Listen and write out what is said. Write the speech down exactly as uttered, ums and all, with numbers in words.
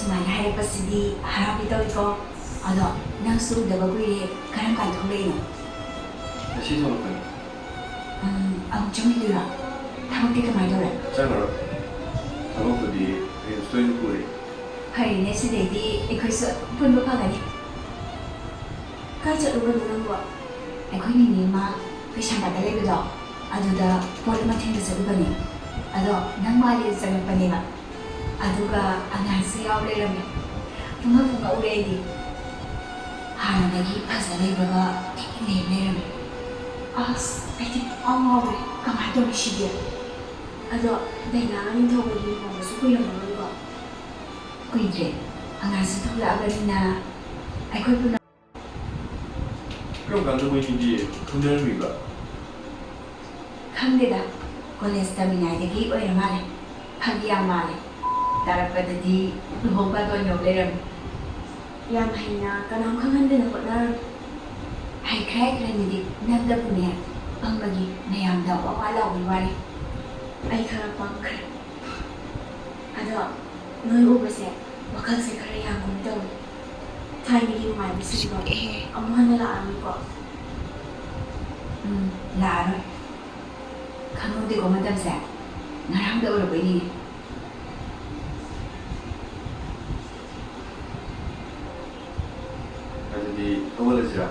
ꯁꯨꯃꯥꯏꯅ ꯍꯥꯏꯔꯛꯄꯁꯤꯗꯤ ꯍꯔꯥꯎꯒꯦ ꯇꯧꯏꯀꯣ꯫ ꯑꯗꯣ ꯅꯪꯁꯨ ꯎꯗꯕ ꯀꯨꯏꯔꯦ, ꯀꯔꯝ ꯀꯥꯟꯗ ꯊꯣꯛꯂꯛꯏꯅꯣ? ꯉꯁꯤ ꯊꯣꯛꯂꯛꯄꯅꯤ꯫ ꯎꯝ, ꯑꯃꯨꯛ ꯆꯪꯈꯤꯗꯣꯏꯔꯣ? ꯊꯕꯛꯇꯤ ꯀꯃꯥꯏꯅ ꯇꯧꯔꯦ? ꯆꯪꯉꯔꯣꯏ꯫ ꯊꯕꯛꯄꯨꯗꯤ ꯔꯤꯝꯁꯇ ꯑꯣꯏꯅ ꯄꯨꯔꯦ꯫ ꯐꯔꯦꯅꯦ, ꯁꯤꯗꯩꯗꯤ ꯑꯩꯈꯣꯏꯁꯨ ꯑꯗꯨꯝ ꯄꯨꯟꯕ ꯐꯪꯒꯅꯤ꯫ ꯀꯥꯏ ꯆꯠꯂꯨꯕꯅꯣ ꯅꯪꯕꯣ? ꯑꯩꯈꯣꯏ ꯅꯤꯅꯦ ꯑꯃ ꯀꯩꯁꯥꯝꯄꯥꯠꯇ ꯂꯩꯕꯗꯣ, ꯑꯗꯨꯗ ꯄꯣꯠ ꯑꯃ ꯊꯤꯟꯕ ꯆꯠꯂꯨꯕꯅꯦ꯫ ꯑꯗꯣ ꯅꯪ ꯃꯥꯜꯂꯦ ꯆꯪꯉꯛꯄꯅꯦꯕ꯫ ꯑꯗꯨꯒ ꯑꯉꯥꯡꯁꯨ ꯌꯥꯎ ꯂꯩꯔꯝꯃꯦ꯫ ꯄꯨꯡꯉꯛ ꯄꯨꯡꯉꯛꯎꯔꯦ ꯑꯩꯗꯤ꯫ ꯍꯥꯟꯅꯗꯒꯤ ꯐꯖ ꯂꯩꯕꯒ ꯊꯤ ꯂꯩ ꯂꯩꯔꯝꯃꯦ꯫ ꯑꯁ, ꯑꯩꯗꯤ ꯄꯨꯡꯉꯥꯎ ꯉꯥꯎꯔꯦ꯫ ꯀꯃꯥꯏꯅ ꯇꯧꯅꯤ ꯁꯤꯗꯤ? ꯑꯗꯣ ꯗꯥꯏꯅꯥꯒ ꯅꯤꯡꯊꯧꯒꯒꯤ ꯂꯨꯍꯣꯡꯕꯁꯨ ꯀꯨꯏꯔꯝꯃꯔꯣꯏꯀꯣ? ꯀꯨꯏꯗ꯭ꯔꯦ꯫ ꯑꯉꯥꯡꯁꯨ ꯊꯣꯛꯂꯛꯑꯕꯅꯤꯅ ꯑꯩꯈꯣꯏ ꯄꯨꯝꯅꯃꯛ ꯀꯔꯝ ꯀꯥꯟꯗ ꯃꯣꯏꯅꯤꯗꯤ ꯈꯪꯅꯔꯝꯃꯤꯕ? ꯈꯪꯗꯦꯗ, ꯀꯣꯂꯦꯖ ꯇꯝꯃꯤꯉꯩꯗꯒꯤ ꯑꯣꯏꯔ ꯃꯥꯜꯂꯦ꯫ ꯐꯥꯒꯤ ꯌꯥꯝ ꯃꯥꯜꯂꯦ꯫ ꯇꯥꯔꯛꯄꯗꯗꯤ ꯂꯨꯍꯣꯡꯕ ꯑꯗꯨꯝ ꯌꯧ ꯂꯩꯔꯝꯃꯦ꯫ ꯌꯥꯝ ꯍꯩꯅ ꯀꯅꯥꯝ ꯈꯪꯍꯟꯗꯅ ꯍꯣꯠꯅꯔꯝꯃꯤ꯫ ꯍꯩꯈ꯭ꯔꯦ ꯍꯩꯈ꯭ꯔꯦ, ꯅꯪꯗꯤ ꯅꯪꯗꯕꯨꯅꯦ ꯄꯪꯕꯒꯤ ꯃꯌꯥꯝꯗ ꯋꯥ ꯋꯥ ꯂꯥꯎꯕꯒꯤ ꯋꯥꯅꯤ꯫ ꯑꯩ ꯈꯔ ꯄꯪꯈ꯭ꯔꯦ꯫ ꯑꯗꯣ ꯅꯣꯏ ꯎꯕꯁꯦ ꯋꯥꯈꯜꯁꯦ ꯈꯔ ꯌꯥꯡꯒꯨꯝ ꯇꯧꯋꯤ꯫ ꯊꯥꯏꯅꯒꯤ ꯅꯨꯡꯉꯥꯏꯕꯁꯤꯡꯗꯣ ꯑꯦ꯫ ꯑꯃꯨꯛ ꯍꯟꯅ ꯂꯥꯛꯑꯔꯣꯏꯀꯣ? ꯎꯝ, ꯂꯥꯛꯑꯔꯣꯏ꯫ ꯈꯪꯍꯧꯗꯦꯀꯣ ꯃꯇꯝꯁꯦ, ꯉꯔꯥꯡꯗ ꯑꯣꯏꯔꯕꯣꯏ ꯅꯤꯡꯉꯦ꯫ ꯑꯗꯨꯗꯤ ꯍꯧꯒꯠꯂꯁꯤꯔꯥ?